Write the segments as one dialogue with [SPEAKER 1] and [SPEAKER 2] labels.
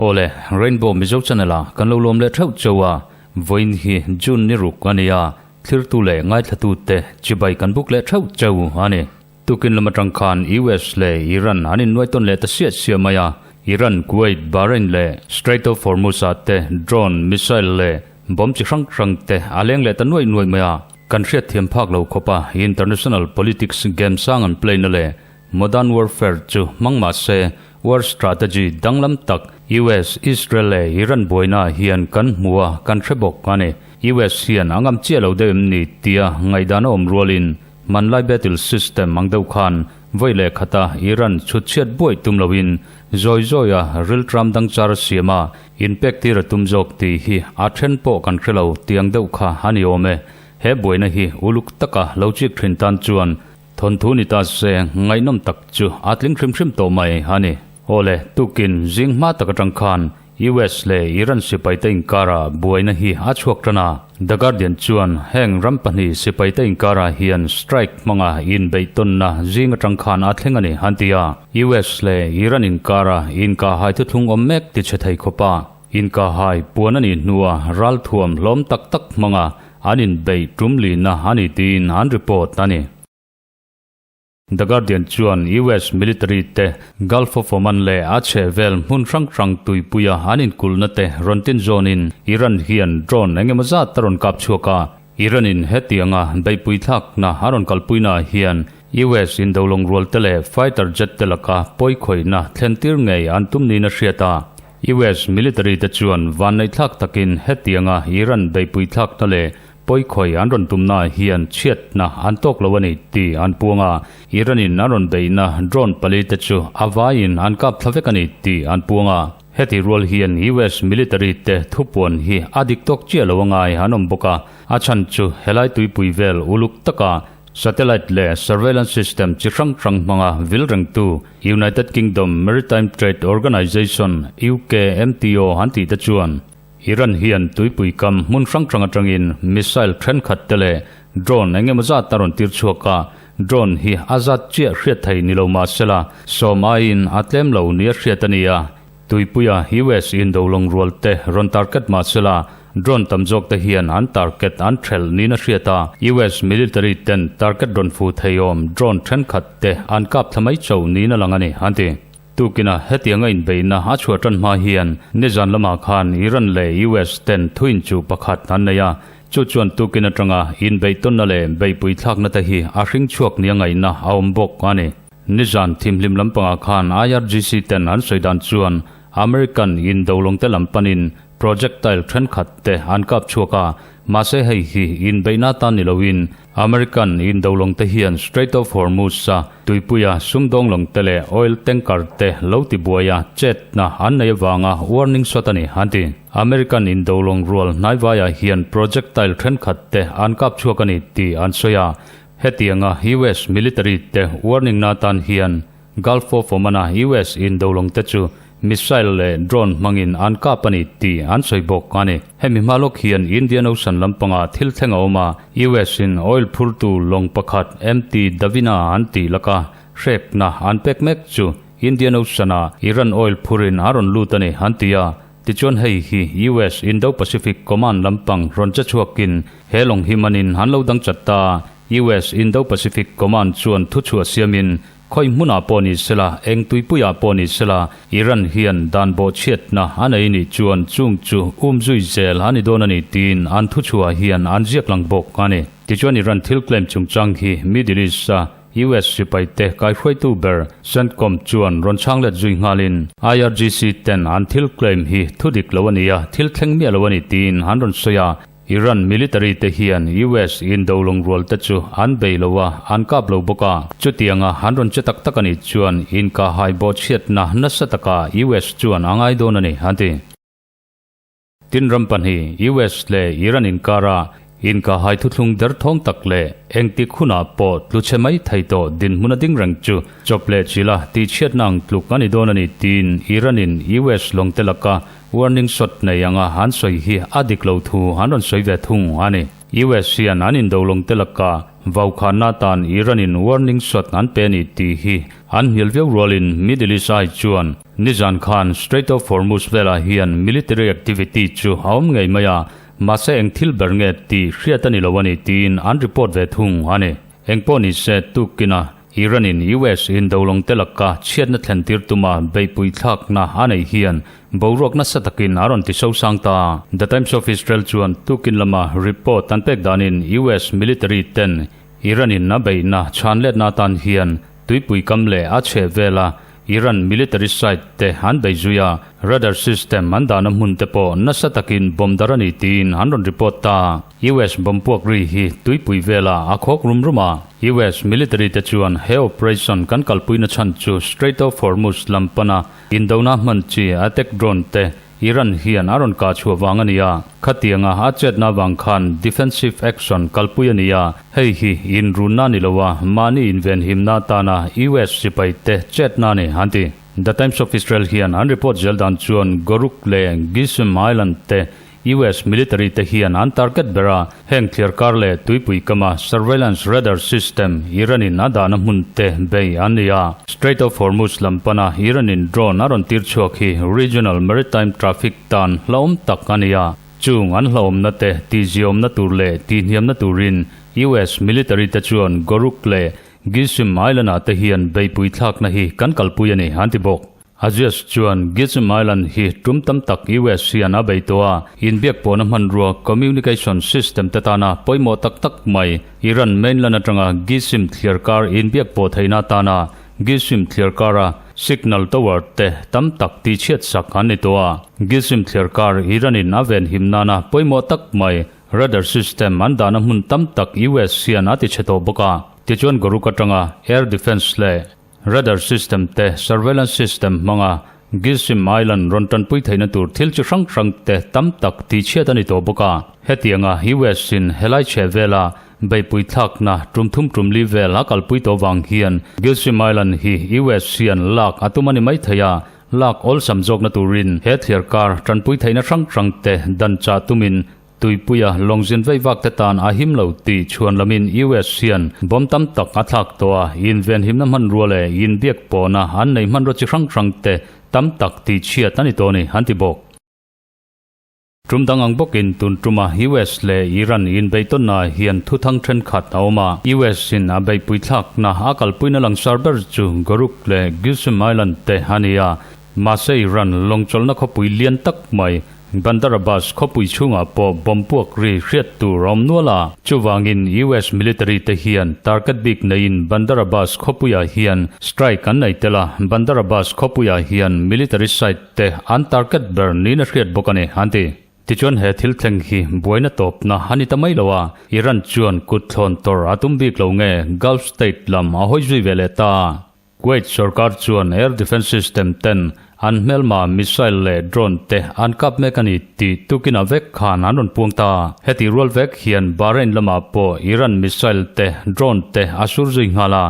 [SPEAKER 1] Awle, Rainbow Mizo Channel a kan lo lawm leh theuh cheu a, vawiin hi June ni ruk a ni a, thlirtu leh ngaithlatute chibai kan buk leh theuh cheu a ni. Tukin lam atang khan US leh Iran an innuai tawn leh ta siah siah mai a, Iran, Kuwait, Bahrain leh Strait of Hormuz ah te drone, missile leh bomb chi hrang hrang te a leng leh ta nuaih nuaih mai a. Kan hriatthiam phak lo khawp a, international politics game sang an play na leh modern warfare chu hmang mah se war strategy danglam tak US, Israel leh Iran buaina ah hian kan hmu a, kan hre bawk a ni. US hian a ngam chiah lo deuh em ni tia ngaihdan a awm rualin Hmanlai battle system ang deuh khan vawi leh khata Iran chhut chhiat buai tum loin zawi zawia riltram dang char a siam a, inpek tir a tum zawk tih hi a then pawh kan hre lo tiang deuh kha a ni awm e. He buaina hi uluk taka lo chik thin tan chuan thawnthu ni ta se ngaihnawm tak chu a tling hrim hrim tawh mai a ni. Awle, tukin zing hma tak atang khan US leh Iran sipaite inkarah buaina hi a chhuak tan a, The Guardian chuan heng ram pahnih sipaite inkarah hian strike hmanga inbeihtawnna zing atang khan a thleng a ni an ti a. US leh Iran inkara inkahhai thuthlung awm mek ti chhe thei khawpa inkahhai puan a nih hnua ralthuam hlawm tak tak hmanga an inbeih tum lihna a ni tiin an report a ni. The Guardian chuan US military te Gulf of Oman leh a chhehvel hmun hrang hrang tuipuia an inkulhna te rawn tin zawnin Iran hian drone eng emaw zat a rawn kap chhuak a. Iran in hetianga beihpui thlakna a rawn kalpuina hian US indolawng rual te leh fighter jet te laka pawikhawihna thlentir ngei an tum niin a hriat a. US military te chuan vanneihthlak takin hetianga Iran beihpui thlakna leh Pawikhawih an rawn tumna hian chhiatna an tawk lo a ni tih an puang a, Iran-in an rawn beihna drone pali te chu a vaiin an kap thla vek a ni tih an puang a. Heti rual hian US military te thupuan hi a dik tawk chiah lo angai an awm bawk a, a chhan chu helai tuipui vel uluk taka satellite leh surveillance system chi hrang hrang hmanga vil rengtu United Kingdom Maritime Trade Organisation, UKMTO, an tih te chuan Iran hian tuipui kam hmun hrang hrang atangin missile thenkhat te leh drone eng emaw zat a rawn tir chhuak a, drone hi a zat chiah hriat thei ni lo mah sela sawm aiin a tlem lo nia hriat a ni a. Tuipuia US indo lawng rual te rawn target mah sela drone tam zawk te hian an target an thelh niin a hriat a, US military ten target rawn fu thei awm drone thenkhat te an kap thla mai chauh niin a lang a ni, an ti. Tukina hetianga inbeihna a chhuah tan hma hian nizan lamah khan Iran leh US ten thuinchuh pakhat an nei a, chu chuan tukin atanga inbeihtawnna leh beihpui thlakna te hi a hring chhuak nia ngaihna a awm bawk a ni. Nizan thimhlim lampangah khan IRGC ten an sawi dan chuan American indolawngte lam panin projectile thenkhat te an kap chhuak a, mahse hei hi inbeihna atan ni loin American indolawng te hian Strait of Hormuz a tuipuia sumdawng lawng te leh oil tanker te lo tibuai a chetna an nei avanga warning shot a ni an ti. American indolawng rual hnaivaiah hian projectile thenkhat te an kap chhuak a ni tih an sawi a, hetianga US military te warning na atan hian Gulf of Oman-a US indolawng te chu missile leh drone hmangin an kap a ni tih an sawi bawk a ni. Hemi hma lawk hian Indian Ocean lampangah thil thleng a awm a, US-in oil phurtu lawng pakhat MT Davina an tih laka hrekna an pek mek chu Indian Ocean-ah Iran oil phurin a rawn lut a ni an ti a. Tichuan hei hi US Indo-Pacific Command lampang rawn che chhuakin he lawng hi manin an lo dang chat ta. US Indo-Pacific Command chuan thuchhuah siamin Khawi hmunah pawh ni sela, eng tuipuiah pawh ni sela, Iran hian dan bawhchhiatna a nei nih chuan chung chu um zui zel a ni dawn a ni tiin an thuchhuah hian an ziak lang bawk a ni. Tichuan Iran thil claim chungchang hi Middle East-a US sipaite kaihruaitu ber CENTCOM chuan rawn chhang let zui nghalin IRGC ten an thil claim hi thudik lo a ni a, thil thleng miah lo a ni tiin an rawn sawi a. Iran military te hian US indo lawngrual te chu an bei lo a, an kap lo bawk a. Chutianga an rawn che tak tak a nih chuan inkahhai bawhchhiatna nasa taka US chuan a ngai dawn a ni, an ti. Tin ram pahnih, US leh Iran inkara inkahhai thuthlung derthawng tak leh engtik hunah pawh tlu chhe mai thei tawh dinhmun a ding reng chu chawp leh chila tihchhiatna ang tluk a ni dawn a ni tiin Iran-in US lawngte laka. warning shot nei anga an sawi hi a dik lo thu an rawn sawi ve thung a ni. US hian an indo lawng te laka vaukhanna atan Iran in warning shot an pe a ni tih hi an hnial viau rualin Middle East Eye chuan nizan khan Strait of Hormuz velah hian military activity chu a awm ngei mai a, mahse eng thil ber nge tih hriat a ni lo a ni tiin an report ve thung a ni. Engpawh ni se tukin a Iran in US in dolawng te laka chhiatna thlen tir tuma beihpui thlakna a nei hian boruak nasa takin a rawn ti sosang ta. The Times of Israel chuan tukin lama report an pek danin US military ten Iran in a beihna chhanletna atan hian tuipui kam leh a chheh vela Iran military site te an bei zui a, radar system an dahna hmun te pawh nasa takin bomb dar a ni tiin an rawn report ta. US bomb puak ri hi tuipui velah a khawk rum rum a, US military te chuan he operation kan kalpuina chhan chu Strait of Hormuz lam pana indona hman chi attack drone te Iran hian a rawn kah chhuah vang a ni a, khatianga a chetna vang khan defensive action kalpui a ni a, hei hi inrunna ni lo a, mahni invenhimna atana US sipai te chetna a ni, an ti. The Times of Israel hian an report zel dan chuan Goruk leh Gism Island te US military te hian an target ber a, heng thliarkar leh tuipui kama surveillance radar system Iran in a dahna hmun te bei an ni a. Strait of Hormuz lam pana Iran in drone a rawn tir chhuak hi regional maritime traffic tan hlauhawm tak a ni a, chung an hlauhawmna te tihziawmna tur leh tihhniamna turin US military te chuan Goruk leh Gism Island ah te hian beihpui thlakna hi kan kalpui a ni, an ti bawk. Aziz chuan Gizm Island hi tum tam tak US hian a bei tawh a, inbiak pawhna hmanrua communication system te tana pawimawh tak tak mai Iran mainland atanga Gizm thliar kar inbiak pawh theihna atana Gizm thliar kara signal tower te tam tak tihchhiat sak an ni tawh a. Gizm thliar kar Iran in a ven him nana pawimawh tak mai radar system an dahna hmun tam tak US hian a tichhe tawh bawk a, tichuan Goruk atanga air defence leh Radar system te surveillance system hmanga Gilsim Island rawn tanpui theihna tur thil chi hrang hrang te tam tak tihchhiat a ni tawh bawk a. Hetianga US in helai chheh vela beihpui thlakna tum thum tum li vel a kalpui tawh vang hian Gilsim Island hi US hian lak a tum a ni mai thei a, lak awlsam zawkna turin he thliar kar tanpui theihna hrang hrang te dan chah tumin Tuipuia lawngzin vei vak te tan a him lo tih chhuan lamin US hian bomb tam tak a thlak tawh a, invenhimna hmanrua leh inbiak pawhna an nei hmanrua chi hrang hrang te tam tak tih chhiat a ni tawh a ni, an ti bawk. Tum dang ang bawkin tun tuma US leh Iran inbeihtawnna hian thuthang thenkhat a awm a, US in a beihpui thlakna a kalpuina langsar ber chu Goruk leh Gilsum Island te a ni a, mahse Iran lawngchawlhna khawpui lian tak mai Bandar Abbas khawpui chhungah pawh bomb puak ri hriat tur a awm nual a. Chuvangin US military te hian target bik neiin Bandar Abbas khawpuiah hian strike an nei tel a, Bandar Abbas khawpuiah hian military site te an target ber niin a hriat bawk a ni, an ti. Tichuan he thil thleng hi buaina tawpna a ni ta mai lo a, Iran chuan kut thlawn tawrh a tum bik lo nge Gulf state lam a hawi zui ve leh ta. Kuwait sorkar chuan air defence system ten an hmelma missile leh drone te an kap mek a ni tih tukinah vek khan an rawn puang ta. Heti rual vek hian Bahrain lamah pawh Iran missile te drone te a sur zui nghal a,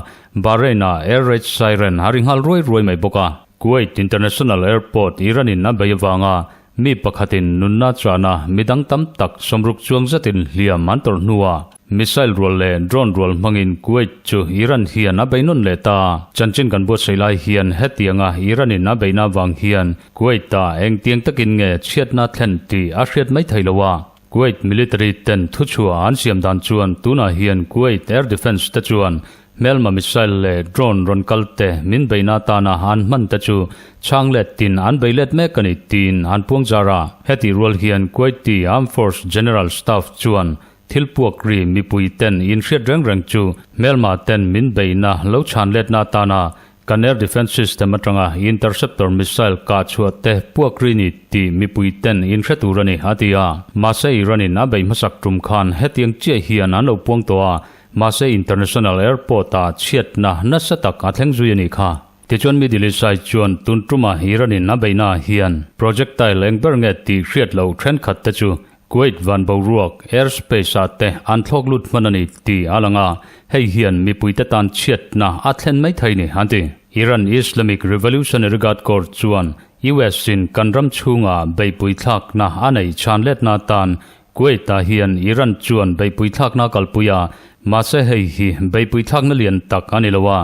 [SPEAKER 1] Bahrain ah air raid siren a ri nghal ruai ruai mai bawk a. Kuwait International Airport Iran in a bei avanga mi pakhatin nunna chahna midang tam tak sawmruk chuang zetin hliam an tawrh hnuah Missile rual leh drone rual hmangin Kuwait chu Iran hian a bei nawn leh ta. Chanchin kan buatsaih lai hian hetianga Iran in a beihna avang hian Kuwait ah engtiang takin nge chhiatna thlen tih a hriat mai thei lo a. Kuwait military ten thuchhuah an siam dan chuan tunah hian Kuwait air defence te chuan hmelma missile leh drone rawn kal te min beihna atana an hman te chu chhang let tin an bei let mek a ni tiin an puang zar a. Hetih rual hian Kuwaiti Armed Force General Staff chuan Thil puak ri mipui ten in hriat reng reng chu hmelma ten min beihna lo chhan letna atana kan air defence system atanga interceptor missile kah chhuah te puak ri ni tih mipui ten in hre tur a ni, a ti a. Mahse Iran in a bei hmasak tum khan hetiang chiah hian an lo puang tawh a, mahse international airport ah chhiatna nasa tak a thleng zui a nih kha. Tichuan Middle East Eye chuan tun tuma Iran in a beihna ah hian projectile eng ber nge tih hriat loh thenkhat te chu Kuwait van boruak, air space, ah te an thlawk lut hman a ni tih a lang a, hei hian mipuite tan chhiatna a thlen mai thei ni, an ti. Iran Islamic Revolutionary Guard Corps chuan US in kan ram chhunga beihpui thlakna a nei chhan letna atan Kuwait ah hian Iran chuan beihpui thlakna a kalpui a, mahse hei hi beihpui thlakna lian tak a ni lo a,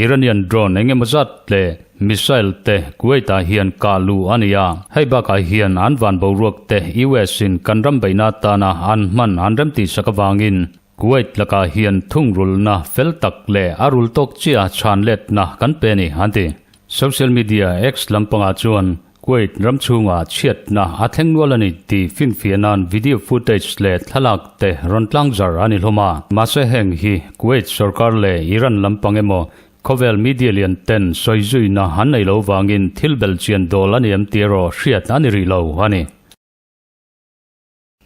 [SPEAKER 1] Iranian drone eng emaw zat leh missile te Kuwait ah hian kah luh a ni a, hei bakah hian an van boruak te US in kan ram beihna atana an hman an remtihsak avangin Kuwait lakah hian thungrulna fel tak leh a rul tawk chiah chhan letna kan pe a ni, an ti. Social media X lampangah chuan Kuwait ram chhungah chhiatna a thleng nual a ni tih finfiah nan video footage leh thlalak te rawn tlang zar a ni hlawm a. Mahse heng hi Kuwait sorkar leh Iran lampang emaw khawvel media lian ten sawi zuina an nei lo vangin thil belchian dawl a ni em tih erawh hriat a ni rih lo a ni.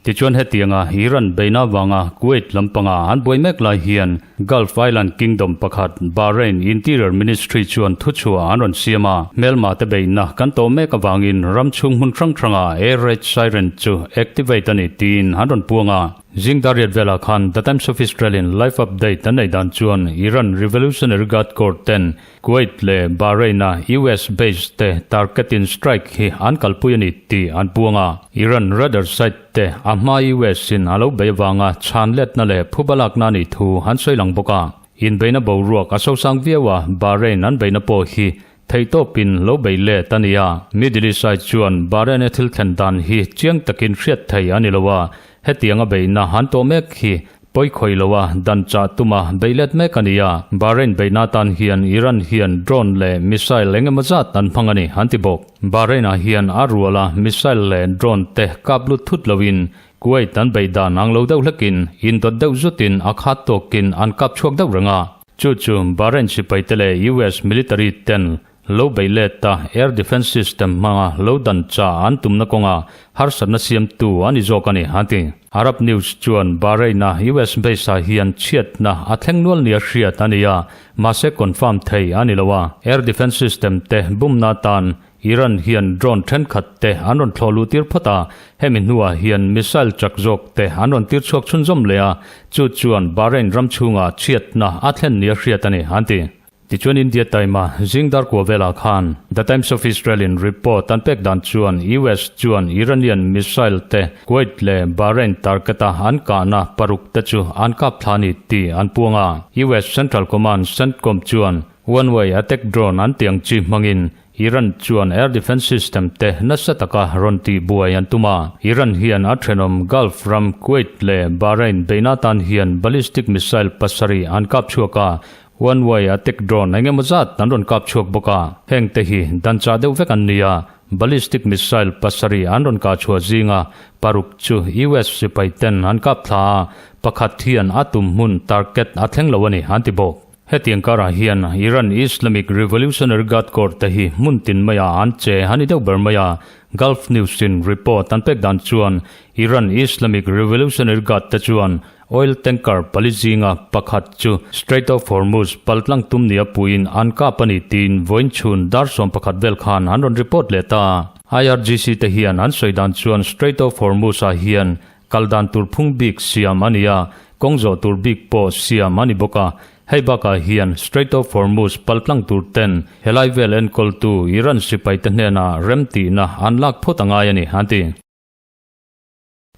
[SPEAKER 1] Tichuan hetianga Iran beihna avanga Kuwait lampanga an buai mek lai hian Gulf Island Kingdom pakhat Bahrain Interior Ministry chuan thuchhuah an rawn siam a, hmelma te beihna kan tawh mek avangin ram chhung hmun hrang hranga air raid siren chu activate a ni tiin an rawn puang a. Zing dariat velah khan The Times of Israel in live update an nei dan chuan Iran Revolutionary Guard Corps ten Kuwait leh Bahrain-a US base te target-in strike hi an kalpui a ni tih an puang a. Iran radar site te a hma US-in a lo bei avanga chhan letna leh phuba lakna a nih thu an sawi lang bawk a. Inbeihna boruak a sosang viau a, Bahrain an beihna pawh hi theihtawpin lo bei let a ni a. Middle East ai chuan Bahrain-a thil thlen dan hi chiang takin hriat thei a ni lo a, hetianga beihna an tawh mek hi Pawi khawih lo a, dan chah tuma beih let mek a ni a, Bahrain beihna atan hian Iran hian drone leh missile eng emaw zat an hmang a ni, an ti bawk. Bahrain-ah hian a rual a, missile leh drone te kap lut thut loin Kuwait an beih dan ang lo deuh hlekin indawt deuh zutin a khat tawkin an kap chhuak deuh reng a. Chu chu Bahrain sipaite leh US military ten Lo beih let a air defence system hmanga lo dan cha an tumna kawnga harsatna siamtu a ni zawk a ni, a ti. Arab News chuan Bahrain-a US base-ah hian chhiatna a thleng nual nia hriat a ni a, mahse confirm thei a ni lo a. Air defence system te bumna atan Iran hian drone thenkhat te an rawn thlawh luh tir phawt a, hemi hnuah hian missile chak zawk te an rawn tir chhuak chhunzawm leh a, chu chuan Bahrain ram chhungah chhiatna a thlen nia hriat a ni, an ti. Tichuan India taima zing dar kua velah khan The Times of Israel in report an pek dan chuan US chuan Iranian missile te Kuwait leh Bahrain target a an kahna paruk te chu an kap thla ni tih an puang a. US Central Command, CENTCOM, chuan one way attack drone an tiang chi hmangin Iran chuan air defence system te nasa taka rawn tih buai an tum a. Iran hian a thenawm Gulf ram Kuwait leh Bahrain beihna atan hian ballistic missile pasarih an kap chhuak a, One way attack drone eng emaw zat an rawn kap chhuak bawk a, heng te hi dan chah deuh vek an ni a, ballistic missile pasarih an rawn kah chhuah zinga paruk chu US sipai ten an kap thla a, pakhat hian a tum hmun target a thleng lo a ni an ti bawk. Hetiang karah hian Iran Islamic Revolutionary Guard Corps te hi hmun tin maiah an che a ni deuh ber mai a, Gulf News in report an pek dan chuan Iran Islamic Revolutionary Guard te chuan Oil tanker pali zinga pakhat chu Strait of Hormuz paltlang tum nia puiin an kap a ni tiin vawiin chhun dar 11 vel khan an rawn report leh ta. IRGC te hian an sawi dan chuan Strait of Hormuz ah hian kal dan tur phung bik siam a ni a, kawng zawh tur bik pawh siam a ni bawk a. Hei bakah hian Strait of Hormuz paltlang tur ten helai vel enkawltu Iran sipaite hnenah remtihna an lak phawt a ngai a ni, an ti.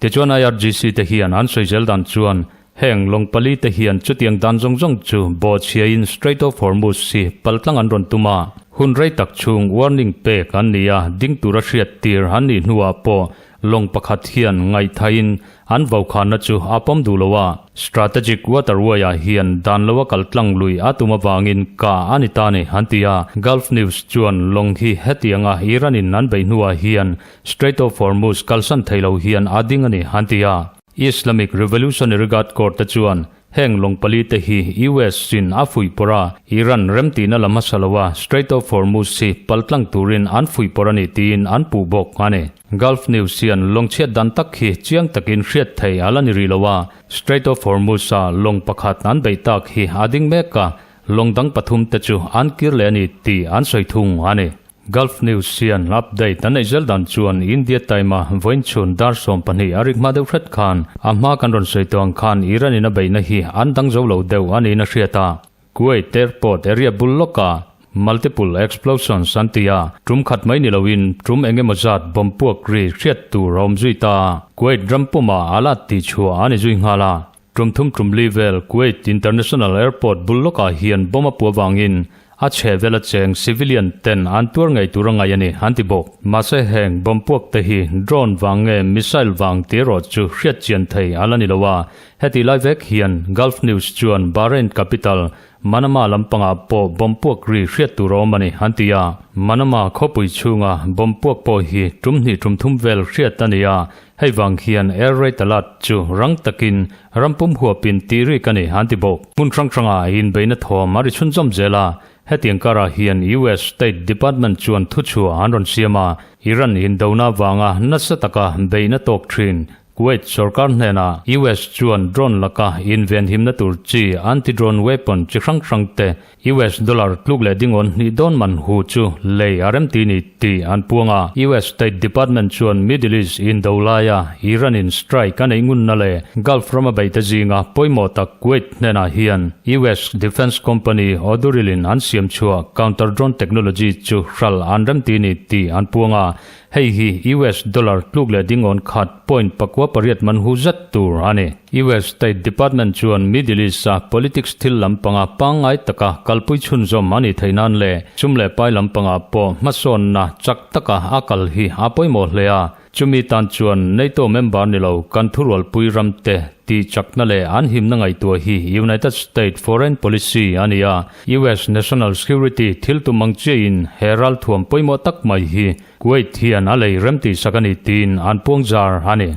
[SPEAKER 1] Tichuan IRGC te hian an sawi zel dan chuan heng lawng pali te hian chutiang dan zawng zawng chu bawhchhiain Strait of Hormuz hi paltlang an rawn tum a, hun rei tak chhung warning pek an ni a, ding tura hriat tir an nih hnuah pawh lawng pakhat hian ngaihthain an vaukhana chu a pawm duh lo a, Strategic waterway ah hian dan loa kal tlang lui a tum avangin ka a ni ta ni an ti a, Gulf News chuan lawng hi hetianga Iran in an beih hnuah hian Strait of Hormuz kalsan thei lo hian a ding a ni, an ti a. Islamic Revolutionary Guard Corps te chuan heng lawng pali te hi US in a fuih pawrh a, Iran remtihna la hmasa lo a Strait of Hormuz hi paltlang turin an fuih pawrh a ni tiin an puh bawk a ni. Gulf News hian lawng chhiat dan tak hi chiang takin hriat thei a la ni rih lo a, Strait of Hormuz a lawng pakhat an beih tak hi a ding mek a, lawng dang pathum te chu an kir leh a ni tih an sawi thung a ni. Gulf News hian update an neih zel dan chuan India time-a vawiin chhun dar 12 a rik hma deuh hret khan a hma kan rawn sawi tawh ang khan Iran-in a beihna hi an dang zo lo deuh a niin a hriat a. Kuwait airport area bul lawka Multiple explosions an ti a, tum khat mai ni loin tum engemaw zat bomb puak ri hriat tur a awm zui ta a, Kuwait ram puma a la tih chhuah a ni zui nghal a. Tum thum tum li vel Kuwait International Airport bul lawkah hian bomb a puah vangin a chhe vela cheng civilian ten an tuar ngei tur a ngaih a ni, an ti bawk. Mahse heng bomb puak te hi drone vang nge missile vang tih erawh chu hriat chian thei a la ni lo a. Hetih lai vek hian Gulf News chuan Bahrain capital Manama lampangah pawh bomb puak ri hriat tur a awm a ni, an ti a. Manama khawpui chhunga bomb puak pawh hi tum hnih tum thum vel hriat a ni a, hei vang hian air raid alert chu rang takin ram pum huapin tih rik a ni, an ti bawk. Hmun hrang hrangah inbeihna thawm a ri chhunzawm zel a, hetiang karah hian US State Department chuan thuchhuah an rawn siam a, Iran indona vanga nasa taka beihna tawk thin Kuwait sorkar hnenah US chuan drone laka invenhimna tur chi anti-drone weapon chi hrang hrang te US dollar tluk leh dingawn hnih dawn man hu chu lei a remti ni tih an puang a. US State Department chuan Middle East indo laia Iran in strike a neih ngunna leh Gulf rama beihte zinga pawimawh tak Kuwait hnenah hian US defence company Odurilin in an siam chhuah counter-drone technology chu hral an remti ni tih an puang a. Hei hi US dollar tluk leh dingawn khat point 98 man hu zet tur a ni. US State Department chuan Middle East-a politics thil lampanga pangngai taka kalpui chhunzawm a nih theih nan leh sum leh pai lampangah pawh hmasawnna chak taka a kal hi a pawimawh hle a. Chumi tan chuan NATO member ni lo kan thurualpui ramte tih chakna leh an himna ngaihtuah hi United States foreign policy a ni a. US national security thil tum ang chiahin he ralthuam pawimawh tak mai hi Kuwait hian a lei rem tih sak a ni tiin an puang zar a ni.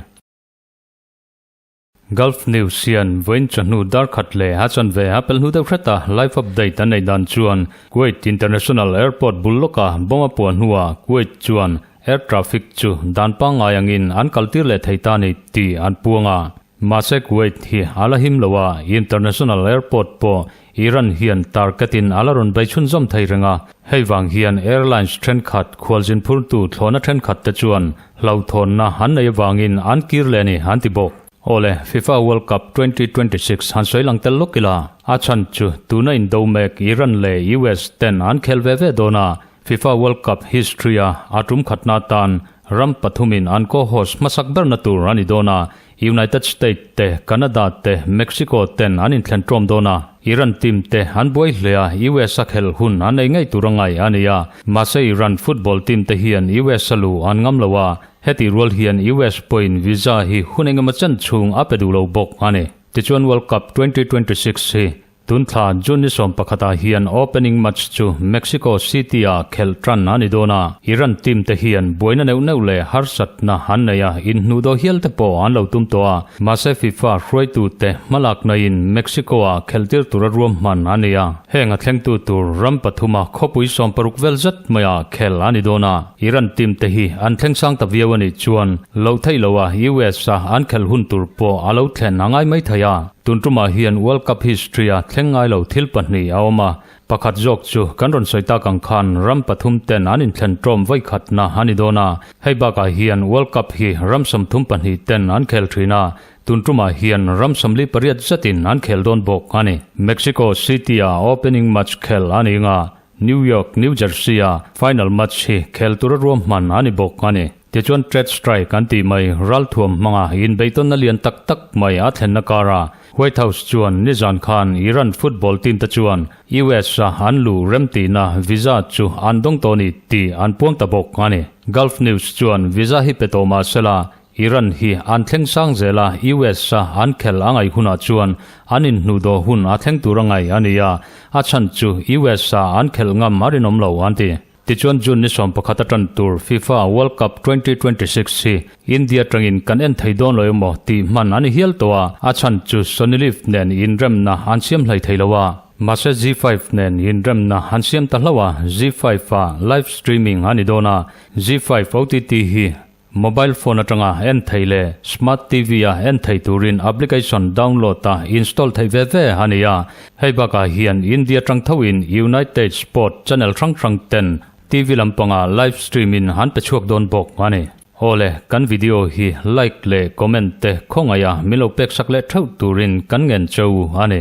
[SPEAKER 1] Gulf News hian vawiin chawhnu dar khat leh a chanve a pel hnu deuh hret a, live update an neih dan chuan Kuwait International Airport bul lawka bomb a puah hnuah Kuwait chuan air traffic chu dan pangngai angin an kaltir leh thei ta a ni tih an puang a. Mahse Kuwait hi a la him lo a, International Airport pawh Iran hian target-in a la rawn bei chhunzawm thei reng a, hei vang hian airlines thenkhat khualzin phurtu thlawhna thenkhat te chuan hlauhthawnna an nei avangin an kir leh a ni an ti bawk. Awle, FIFA World Cup 2026 han sawi lang tel lawk ila, a chhan chu tuna indo mek Iran leh US ten an khel ve ve dawn a, FIFA World Cup history-a a tum khatna atan ram pathumin an co-host hmasak berna tur a ni dawn a, United State te, Canada te, Mexico ten an inthlen ṭawm dawn a, Iran team te an buai hle a, US a khelh hun an ei ngei tur a ngai a ni a, mahse Iran football team te hian US a lu an ngam lo a, hetih rual hian US pawhin visa hi hun engemaw chen chhung a pe duh lo bawk a ni. Tichuan World Cup 2026 hi Tun thla June ni 11 ah hian opening match chu Mexico City ah khelh tan a ni dawn a, Iran team te hian buaina neuh neuh leh harsatna an nei a, inhnuh dawh hial te pawh an lo tum tawh a, mahse FIFA hruaitu te hmalakna in Mexico ah khelh tir tura ruahman a ni a, heng a thlengtu tur ram pathuma khawpui 60 vel zet maiah khelh a ni dawn a, Iran team te hi an thleng sang ta viau a nih chuan loh theih loh a US a an khelh hun tur pawh a lo thlen a ngai mai thei a. Tun tumah hian World Cup history a thleng ngai lo thil pahnih a awm a, pakhat zawk chu kan rawn sawi tak ang khan ram pathum ten an inthlen ṭawm vawikhatna a ni dawn a, hei bakah hian World Cup hi ram 32 ten an khel ṭhin a, tun tumah hian ram 48 zetin an khel dawn bawk a ni. Mexico City-a opening match khel a ni nga, New York, New Jersey-a final match hi khel tura ruahman a ni bawk a ni. Tichuan trade strike an tih mai ralthuam hmanga inbeihtawnna lian tak tak mai a thlenna kara White House chuan nizan khan Iran football team te chuan US a an luh remtihna visa chu an dawng tawh a ni tih an puang ta bawk a ni. Gulf News chuan visa hi pe tawh mah sela Iran hi an thleng sang zel a, US a an khel a ngaih hunah chuan an inhnuhdawh hun a thleng tur a ngaih a ni a, a chhan chu US a an khelh ngam a rinawm lo an ti. Tichuan June ni 11 a tan tur FIFA World Cup 2026 hi India atangin kan en thei dawn lo emaw tih hman a ni hial tawh a, a chhan chu Sony Liv nen inremna an siam hlei thei lo a. Mahse Zee 5 nen inremna an siam ta hlauh a, Zee 5 ah live streaming a ni dawn a, Zee 5 OTT hi Mobile phone atanga en thei leh Smart TV a en thei turin application download a install theih ve ve a ni a. Hei bakah hian India tang thoin United Sport channel hrang hrang ten TV lampanga live stream in an pe chhuak dawn bawk a ni. Awle, kan video hi like leh comment te khawngaih a min lo pek sak leh theuh turin kan ngen cheu a ni.